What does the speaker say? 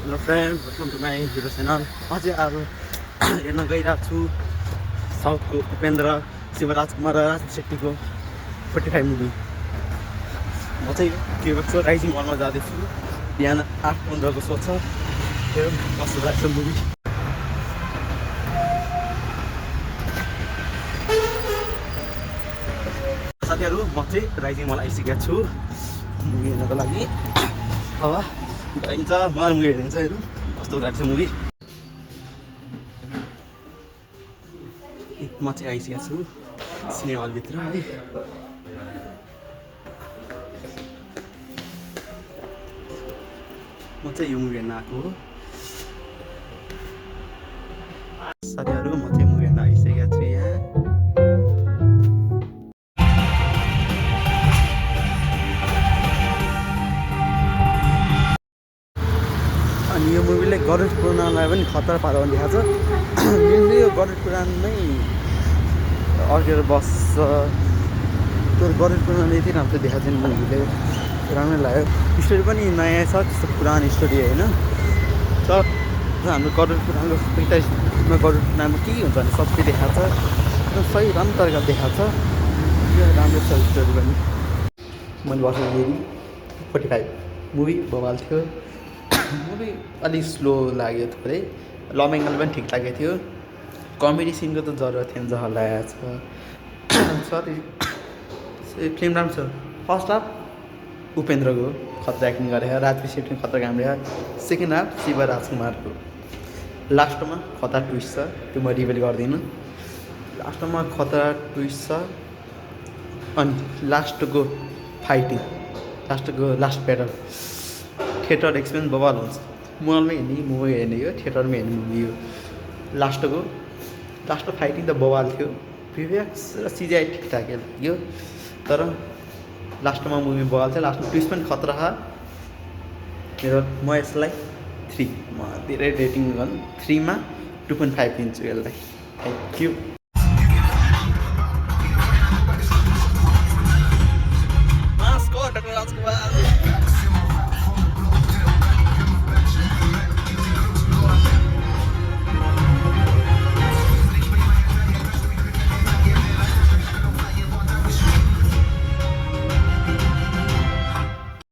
Hello friend, welcome to my YouTube channel. म चाहिँ अब हेर्न गइरहेको छु साउथको उपेन्द्र शिवराजकुमार र राज शेट्टीको 45 मुभी। म चाहिँ के गर्छु, राइजिङ हलमा जाँदैछु। बिहान 8:15 को सो छ। त्यो कस्तो लाग्छ मुभी। साथीहरू, म चाहिँ राइजिङ हल आइसकेको छु मुभी हेर्नको लागि। अब गइन्छ, मलाई मुभी हेरिन्छ। हेरौँ कस्तो लाग्छ मुभी। म चाहिँ आइसकेको छु सिनेमा हलभित्र है। म चाहिँ यो मुभी हेर्न आएको हो। साथीहरू, म चाहिँ मुभी हेर्न आइसकेको छु यहाँ। अनि यो मुभीले गरुड पुराणलाई पनि खतरा पाराउने देखाएको छ। मेनली यो गरुड पुराण नै अड्केर बस्छ। त्यो गरुड पुराण यति राम्रो देखाएको छैन मुभीले, राम्रै लाग्यो। स्टोरी पनि नयाँ छ, त्यस्तो पुरानो स्टोरी होइन। तर हाम्रो गरुड पुराणको 45मा गरुड पुराणमा के हुन्छ भने सबै देखाएको छ, एकदम सही राम्रो तरिकाले देखाएको छ। यो राम्रो छ स्टोरी पनि। मैले बसेको हेरी 45 मुभी बवाल थियो। मुभी अलिक स्लो लाग्यो थोरै। लभ एङ्गल पनि ठिक लागेको थियो। कमेडी सिनको त जरुरत थिएन जहाँ लागेको छ। सरी, फिल्म राम्रो छ। फर्स्ट हाफ उपेन्द्रको खतरा एक्टिङ गरेर, राज शेट्टी खतरा काम गरेर। सेकेन्ड हाफ शिवराजकुमारको। लास्टमा खतरा ट्विस्ट छ, त्यो म रिभिल गर्दिनँ। लास्टमा खतरा ट्विस्ट छ। अनि लास्टको fighting, last battle, theatre experience बवाल हुन्छ। मलमै हेर्ने मुभी हेर्ने हो, थिएटरमै हेर्ने मुभी हो। लास्टको फाइटिङ त बवाल थियो। भिएफएक्स र सिजिआई ठिकठाकै लाग्यो, तर लास्टमा मुभी बवाल थियो। लास्टमा ट्विस्ट पनि खतरा छ। म यसलाई 3, म धेरै रेटिङ गर्नु 3 मा 2.5 दिन्छु यसलाई। Thank you.